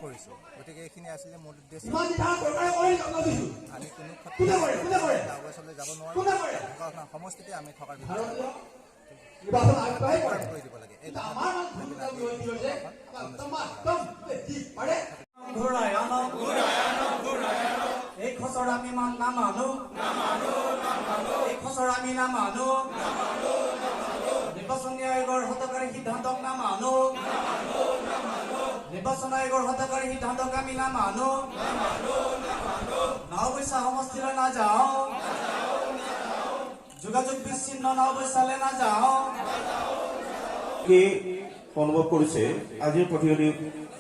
কৰিছোঁ। গতিকে এইখিনি আছিলে মূল উদ্দেশ্য। ইমান দিঠা চৰকাৰে কৰি জন্ম দিছো। আমি কোনো কোনে কৰে? কোনে কৰে? নাওবৈচালৈ যাব নোৱাৰোঁ। কোনে কৰে? ঢকুৱাখনা সমষ্টিতে আমি থকাৰ ব্যৱস্থা ভাৰতীয় নিৰ্বাচন আয়ুক্তই কৰে। কৰি দিব লাগে। এই কিন্তু আমাৰ মাজত ভুল বুজাবুজি কি হৈছে? আমাক একদম একদম যি পাৰে ঘূৰাই আনক, এই খচৰা আমি নামানো, এই খচৰা আমি নামানো। নিৰ্বাচনী আয়োগৰ হঠকাৰী সিদ্ধান্তক নামানো। নিৰ্বাচন আয়োগৰ হঠকাৰী সিদ্ধান্তক আমি নামানো। নাওবৈচা সমষ্টিলৈ নাযাওঁ, যোগাযোগ বিচ্ছিন্ন নাওবৈচালে নাযাওঁ। কি অনুভৱ কৰিছে, আজিৰ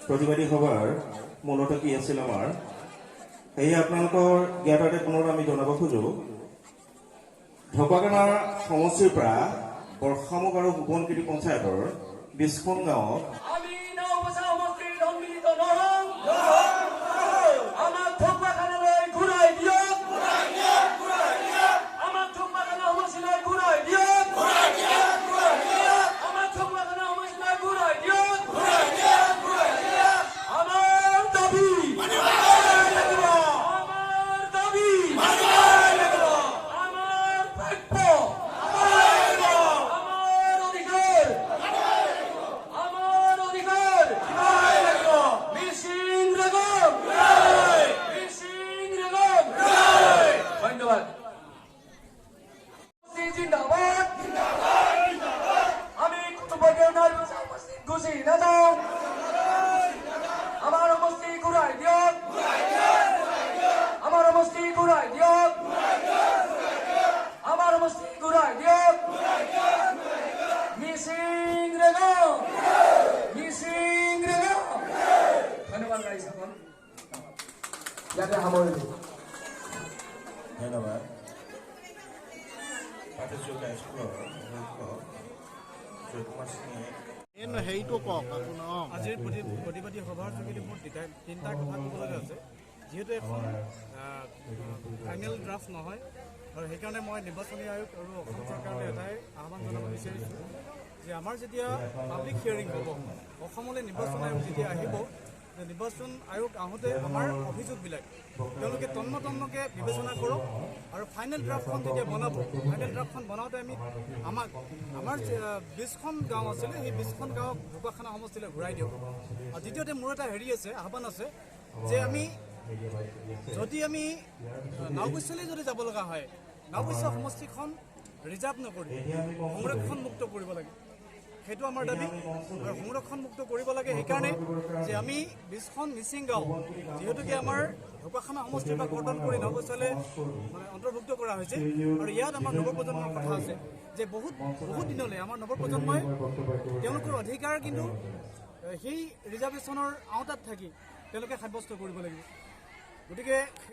প্ৰতিবাদী সভাৰ মূলত কি আছিল আমাৰ, সেয়ে আপোনালোকৰ জ্ঞাতাৰ্থে পুনৰ আমি জনাব খোজো। ঢকুৱাখানা সমষ্টিৰ পৰা বৰ্ষামুখ আৰু সোৱণশিৰি পঞ্চায়তৰ 20খন গাঁৱত আমি নাওবৈচা সমষ্টিৰ সন্মিলিত নহওঁ। আমাক ঢকুৱাখানালৈ ঘূৰাই দিয়ক, আমাক ঢকুৱাখানা সমষ্টিলৈ ঘূৰাই দিয়ক, আমাক ঢকুৱাখানা সমষ্টিলৈ ঘূৰাই দিয়ক। আমাৰ দাবী, আমাৰ দাবী, আমাৰ প্ৰাপ্য, আমাৰ অধিকাৰ, আমাৰ অধিকাৰ। মিচিং ৰেগম, মিচিং ৰেগম। ধন্যবাদ। জিন্দাবাদ। আমি কোনোপধ্যেও নাওবৈচা সমষ্টিত গুচি নাযাওঁ। আমাৰ সমষ্টি ঘূৰাই দিয়ক, আমাৰ সমষ্টি ঘূৰাই দিয়ক, আমাৰ সমষ্টি ঘূৰাই দিয়ক। মিচিং ৰেগম, মিচিং ৰেগম। ধন্যবাদ ৰাইজসকল, ইয়াতে সামৰিলোঁ। ধন্যবাদ পাতিচুক হাইস্কুলৰ অধ্যক্ষ জয়কুমাৰ সিঙে। হেৰিটো কওক আপোনাৰ। আজিৰ প্ৰতিবাদী সভাৰ যোগেদি মোৰ তিনিটা কথা ক'বলগীয়া আছে। যিহেতু এখন ফাইনেল ড্ৰাফ্ট নহয় আৰু সেইকাৰণে মই নিৰ্বাচনী আয়োগ আৰু অসম চৰকাৰলৈ এটাই আহ্বান জনাব বিচাৰিছোঁ যে আমাৰ যেতিয়া পাব্লিক হিয়াৰিং হ'ব, অসমলৈ নিৰ্বাচন আয়োগ যেতিয়া আহিব, যে নিৰ্বাচন আয়োগ আহোঁতে আমাৰ অভিযোগবিলাক তেওঁলোকে তন্ন তন্নকৈ বিবেচনা কৰক আৰু ফাইনেল ড্ৰাফ্টখন যেতিয়া বনাব, ফাইনেল ড্ৰাফ্টখন বনাওঁতে আমি আমাক আমাৰ 20খন গাঁও আছিলে, সেই 20খন গাঁৱক ঢকুৱাখানা সমষ্টিলৈ ঘূৰাই দিয়ক। আৰু দ্বিতীয়তে মোৰ এটা হেৰি আছে, আহ্বান আছে যে আমি যদি আমি নাওবৈচালৈ যদি যাব লগা হয়, নাওবৈচা সমষ্টিখন ৰিজাৰ্ভ নকৰি সংৰক্ষণ মুক্ত কৰিব লাগে। সেইটো আমাৰ দাবী। আৰু সংৰক্ষণ মুক্ত কৰিব লাগে সেইকাৰণে যে আমি 20খন মিচিং গাঁও যিহেতুকে আমাৰ ঢকুৱাখানা সমষ্টিৰ পৰা কৰ্তন কৰি নাওবৈচালৈ মানে অন্তৰ্ভুক্ত কৰা হৈছে আৰু ইয়াত আমাৰ নৱপ্ৰজন্মৰ কথা আছে যে বহুত বহুত দিনলৈ আমাৰ নৱপ্ৰজন্মই তেওঁলোকৰ অধিকাৰ কিন্তু সেই ৰিজাৰ্ভেশ্যনৰ আওতাত থাকি তেওঁলোকে সাব্যস্ত কৰিব লাগিব। গতিকে